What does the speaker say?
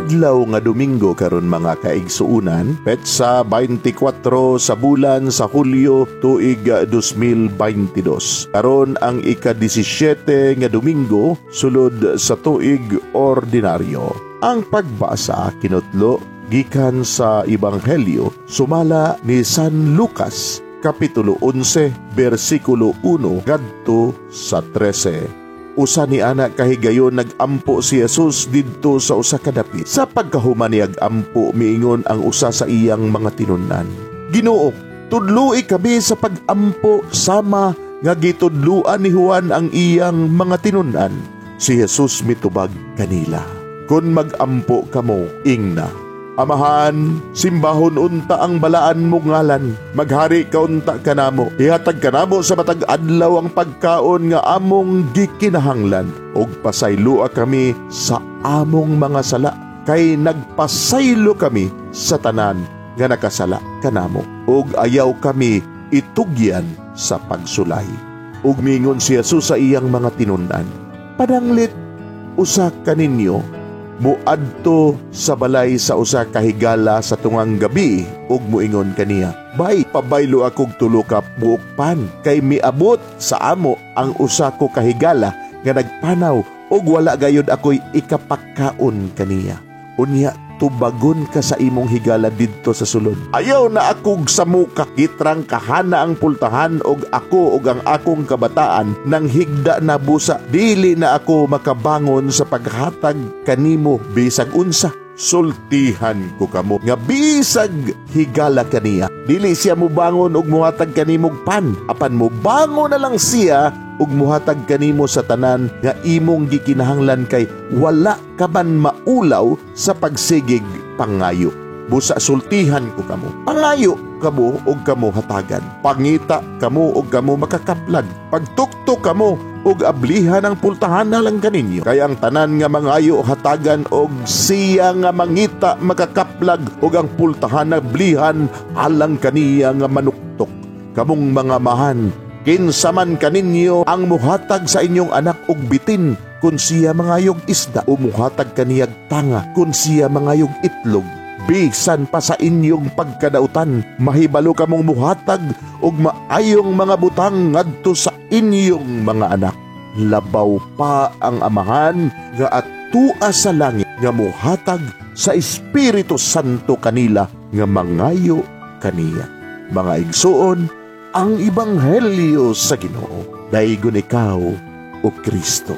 Adlaw nga Domingo karon, mga kaigsuunan, petsa 24 sa bulan sa Hulyo, tuig 2022. Karon ang ika-17 nga Domingo sulod sa tuig ordinaryo. Ang pagbasa kinutlo gikan sa Ebanghelyo sumala ni San Lucas, Kapitulo 11, bersikulo 1 ngadto sa 13. Usa ni ana kahigayon, nagampo si Jesus didto sa usa ka dapit. Sa pagkahuman niyag ampo, miingon ang usa sa iyang mga tinun-an, "Ginoo, tudloi kami sa pagampo sama nga gitudluan ni Juan ang iyang mga tinun-an." Si Jesus mitubag kanila, "Kung magampo kamo, ingna: Amahan, simbahon unta ang balaan mong ngalan. Maghari ka unta kanamo. Ihatag kanamo sa matag adlaw ang pagkaon nga among gikinahanglan. Ug pasayloa kami sa among mga sala, kay nagpasaylo kami sa tanan nga nakasala kanamo. Ug ayaw kami itugyan sa pagsulay." Ug mingon si Jesus sa iyang mga tinun-an, "Pananglit usa kaninyo muadto sa balay sa usa ka higala sa tungang gabi ug muingon kaniya, 'Bay, pabaylo akog tulo ka buok pan, kay miabot sa amo ang usa ko ka higala nga nagpanaw ug wala gayud ako'y ikapakaon kaniya.' Unya tubagon ka sa imong higala didto sa sulod, 'Ayaw na akog samuka, gitrangkahan na ang pultahan og ako ug ang akong kabataan nang higda na busa. Dili na ako makabangon sa paghatag kanimo bisag unsa.' Sultihan ko kamo nga bisag higala kaniya, dili siya mubangon og muhatag kanimog pan, apan mubangon na lang siya ug muhatag kanimo sa tanan nga imong gikinahanglan kay wala ka man maulaw sa pagsigig pangayo. Busa sultihan ko kamo, pangayo kamo ug kamo hatagan. Pangita kamo ug kamo makakaplag. Pagtuktok kamo ug ablihan ang pultahan na lang kaninyo. Kay ang tanan nga mangayo hatagan, og siya nga mangita makakaplag, ug ang pultahan ablihan alang kaniya nga manuktok. Kamong mga amahan, kinsa man kaninyo ang muhatag sa inyong anak og bitin kung siya mangayog isda, o muhatag kaniyag tanga kung siya mangayog itlog? Bisan pa sa inyong pagkadautan, mahibalo kamong muhatag og maayong mga butang ngadto sa inyong mga anak. Labaw pa ang Amahan nga atua sa langit nga muhatag sa Espiritu Santo kanila nga mangayo kaniya. Mga igsuon, ang Ebanghelyo sa Ginoo. Daygon ikaw, o Kristo.